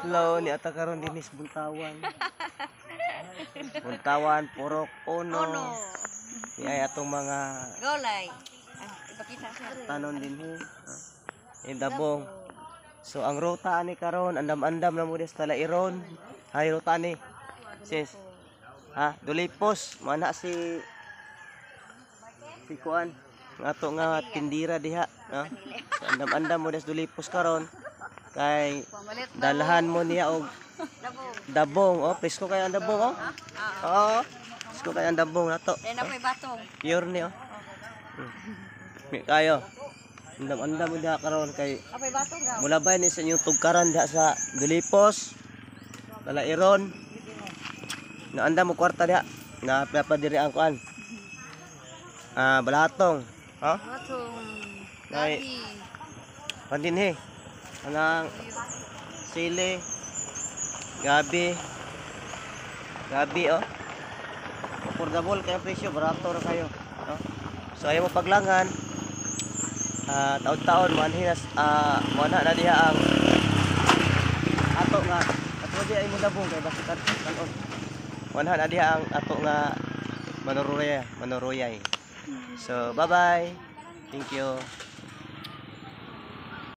Hello, ni ata karon dinis Buntawan. Buntawan, Purok Uno. Uno. Ni ay atong mga Golay. Ah, ipakita siya. Tanon dinhi. Dabong. So ang ruta ani karon, andam-andam na mo des Talairon. Hay ruta ani. Sis. Ha, Dulipos, mana si si kuan ang ato nga tindira diha, no? So andam-andam mo des Dulipos karon kay Pamalit. Dalahan mo niya og Dabong. Dabong, oh, presko kayo ang dabong, oh. Oo. Presko kayo ang dabong nato. Then ako'y batong. Pure ni, oh. Mi kayo. Andam-andam mo diha karon kay Ako'y batong gaw. mulabay ni sa inyong tugkaran diha sa Dulipos. Talairon. Naandam mo kwarta diha. Na pa diri ang kuan. Ah, balatong. Ha? Batong. Ay. Gabi. Pandinhi. Anang sili. Gabi. Gabi, oh. Affordable kayo presyo, barato ra kayo. No? So ayaw mo paglangan. Ah, taon-taon mo na mo na diha ang ato nga ato di ay mo dabong kay basta kanon. Mo na diha ang ato nga manuruyay, manuruyay. So bye-bye. Thank you.